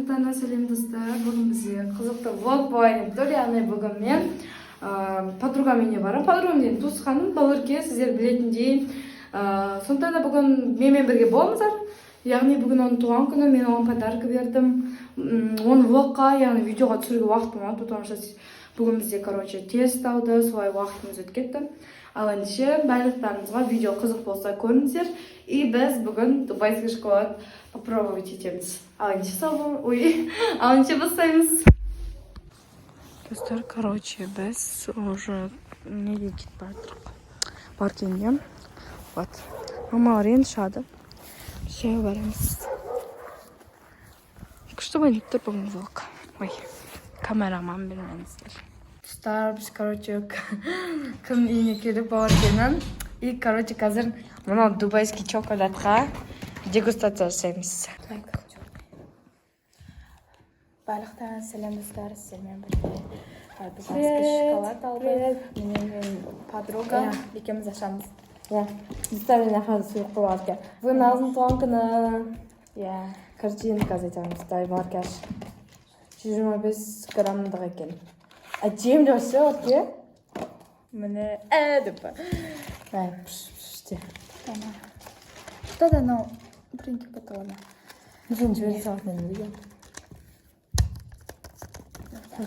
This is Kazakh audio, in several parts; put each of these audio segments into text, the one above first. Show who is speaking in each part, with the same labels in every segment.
Speaker 1: Барлықтарына сәлем, достар! Бүгін бізде қызықты влог болайын деп тұр. Яғни бүгін мен подругам үйіне барамын. Подругам деген туысқаным Балерке, сіздер білетіндей. Сондықтан да бүгін менімен бірге болыңыздар. Яғни бүгін оның туған күні, мен оған подарка бердім. Оны влогқа, яғни видеоға түсіруге уақыт болмады, потому что бүгін бізде, короче, тест алды, солай уақытымыз өтіп кетті. Ал ендеше барлықтарыңызға видео қызық болса, көріңіздер. И біз бүгін дубайский шоколад попробовать етеміз. Ал ендеше сау бол, ой, ал ендеше бастаймыз. Достар, короче, біз уже неге кетіп бара жатырмық? Паркингге. Вот. Мамалар енді шығады. Все, барамыз. Күшті болып тұр бүгін влог. Ой, камераман бермеңіздер. Достар, біз, короче, кім үйіне келіп, Бауыркенің. И, короче, қазір мынау дубайский шоколадқа дегустация жасаймыз.
Speaker 2: Так. Барлықтарыңа сәлем, достар, сіздермен бірге дубайский шоколад алдық. Менен подруга екеуміз ашамыз.
Speaker 1: Иә. Достар, мен аха сұйық қойып алып кел. Бүгін Назым туған күні.
Speaker 2: Иә.
Speaker 1: Короче, енді қазір айтамыз. Дай, Баркаш. 125 граммдық екен. Әдемі деп вообще, Барке.
Speaker 2: Міне, ә деп па.
Speaker 1: Ай, пш, пш, де.
Speaker 2: Ана. Да, да, анау біреңке болып ана.
Speaker 1: Сен жібере салатын едім видео.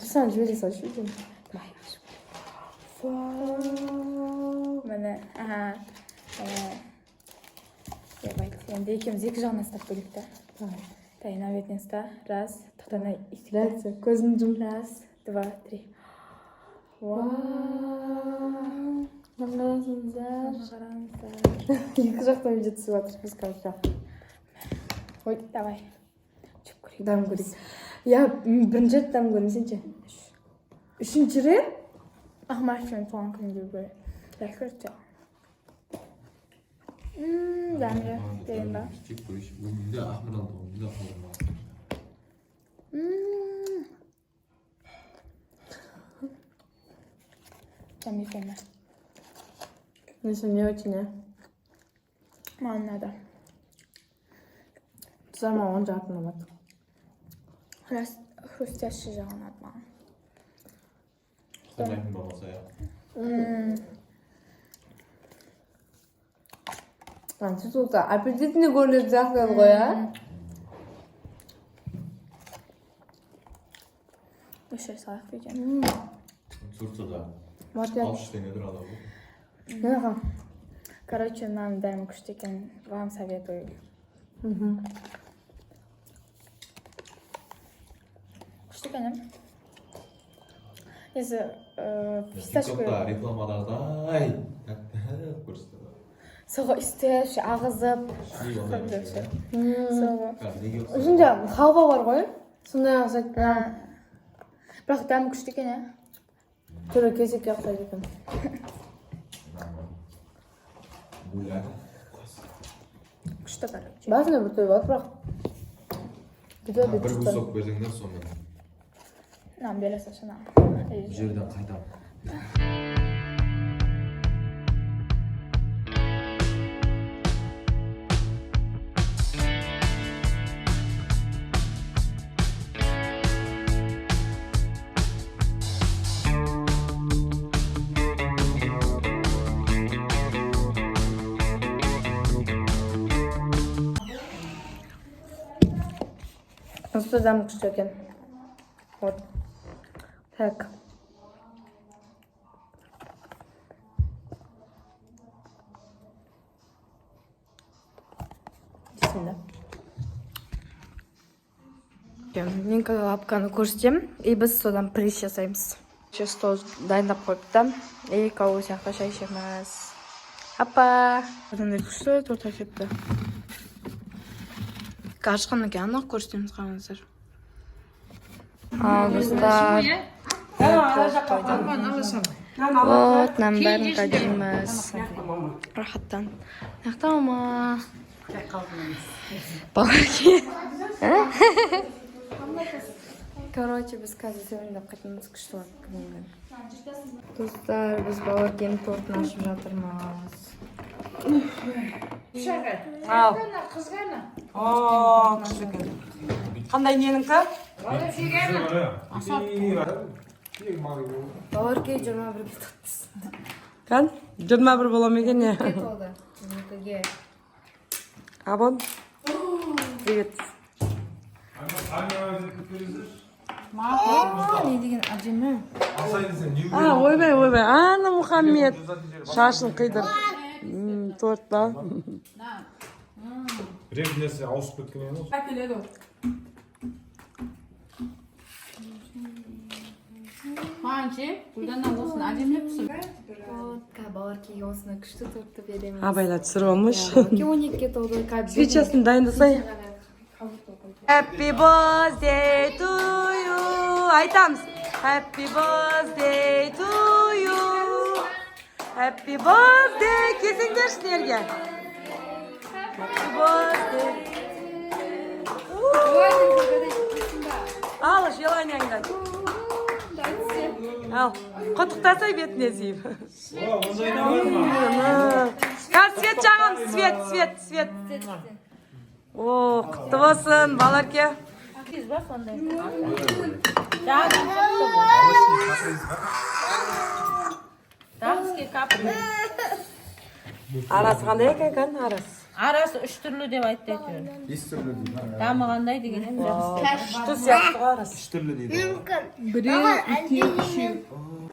Speaker 1: Сен жібере салшы видеоны. Вау.
Speaker 2: Міне, аха. Міне. Давайте. Енді екеуміз екі жағынан ұстап көрейік та.
Speaker 1: Давай.
Speaker 2: Дай, мына бетінен ұста. Раз, тоқта, мына өйтіп.
Speaker 1: Реакция. Көзін жұм.
Speaker 2: Раз, два, три. Вау.
Speaker 1: Қарасаңыздар.
Speaker 2: Қараңыздар.
Speaker 1: Екі жақтан видео түсіп жатыр біз, короче.
Speaker 2: Ой, давай. Жеп көрейік.
Speaker 1: Дәм көрейік. Иә, бірінші рет дәм көрдім, сен ше? Үшінші рет?
Speaker 2: Ахмашевтің туған күнінде көрейік. Рахмет. Дәмді деген ба?
Speaker 3: Жеп көрейінші. Өмірінде Ахмарал туған күнде қалдырмаған.
Speaker 2: Дәмді екен бе?
Speaker 1: Несі, не очень, иә?
Speaker 2: Маған ұнады.
Speaker 1: Достар, маған он жағы ұнамады.
Speaker 2: Хрустящий жағы ұнады маған.
Speaker 3: Қандай болмаса, иә.
Speaker 1: А, сөйтіп аппетитный көрінетін сияқты еді ғой, иә?
Speaker 2: Өшіре салайық видеоны.
Speaker 3: Турцияда
Speaker 1: Маркет.
Speaker 3: 600 теңге тұрады ғой.
Speaker 1: Неға?
Speaker 2: Короче, мынаның дәмі күшті екен. Вам советую. Күшті екен, иә? Несі, фисташка.
Speaker 3: Тиктокта рекламадағыдай тәтті көрсетеді.
Speaker 2: Соға үсті ағызып.
Speaker 3: Шли ондай емес, иә.
Speaker 2: Соға.
Speaker 3: Қазір неге ұқсайды?
Speaker 1: Ішінде халва бар ғой. Сондай ұқсайды.
Speaker 2: Бірақ дәмі күшті екен, иә?
Speaker 1: Түрі кесекке ұқсайды екен.
Speaker 3: Гуляй.
Speaker 2: Күшті, короче.
Speaker 1: Басында бір түрлі болады, бірақ бүйтіп
Speaker 3: Бір
Speaker 1: бүйтіп шықты.
Speaker 3: кусок берсеңдер, сонымен
Speaker 2: Мынаны бере салшы, мынаны.
Speaker 3: бұл жерден қайтамын.
Speaker 1: Осы дәмі күшті екен. Вот. Так. Бисмилля. Мен қазір лапканы көрсетемін, и біз содан приз жасаймыз. Сейчас стол дайындап қойыпты. И кого сияқты шай ішеміз. Апа! Мынандай күшті торт әкеліпті. Ашқаннан кейін анық көрсетеміз, қараңыздар. Ал, достар. Вот, мынаның бәрін жейміз. Рахаттан. Мына мама. Балаке. Короче, біз қазір серуендеп қайтамыз, күшті болады бүгінгі. Достар, біз Бауыркенің тортын ашып жатырмыз.
Speaker 4: Ал. О, күшті екен. Қандай, ненікі?
Speaker 1: Баларке 21-ге толды.
Speaker 4: Кән, 21 бола ма екен, не?
Speaker 1: Толды. 22-ге.
Speaker 4: Абон. Привет.
Speaker 1: Не деген әдемі.
Speaker 4: А, ойбай, ойбай, ана Мұхаммед. Шашын қидыр. Торт па?
Speaker 5: Бір нәрсе ауысып кеткен еді ғой.
Speaker 4: Әкеледі.
Speaker 6: Маған ше, Гүлдана, осыны әдемілеп пісір.
Speaker 1: Баларкеге осыны күшті тортты береміз.
Speaker 4: Абайла түсіріп алмайшы.
Speaker 1: Баларке 12-ге толды.
Speaker 4: Свечасын дайындасай. Happy birthday to you. Айтамыз. Happy birthday to you. Happy birthday. Келсеңдерші сіздерге. Happy birthday. Ал, желанияңды айт. Ал, құттықтасай бетіне сүйіп. Қазір свет жағамыз, свет, свет, свет. О, құтты болсын, баларке.
Speaker 6: Ба, сондай. Жаңадан шықты бұл. Дамский капри.
Speaker 4: Арасы қандай екен, кән, арасы?
Speaker 6: Арасы үш түрлі деп айтты әйтеуір.
Speaker 3: Бес түрлі дейді.
Speaker 6: Дамығандай деген енді.
Speaker 4: Күшті сияқты ғой арасы.
Speaker 3: Үш түрлі дейді.
Speaker 2: Біреу, екеу, үшеу.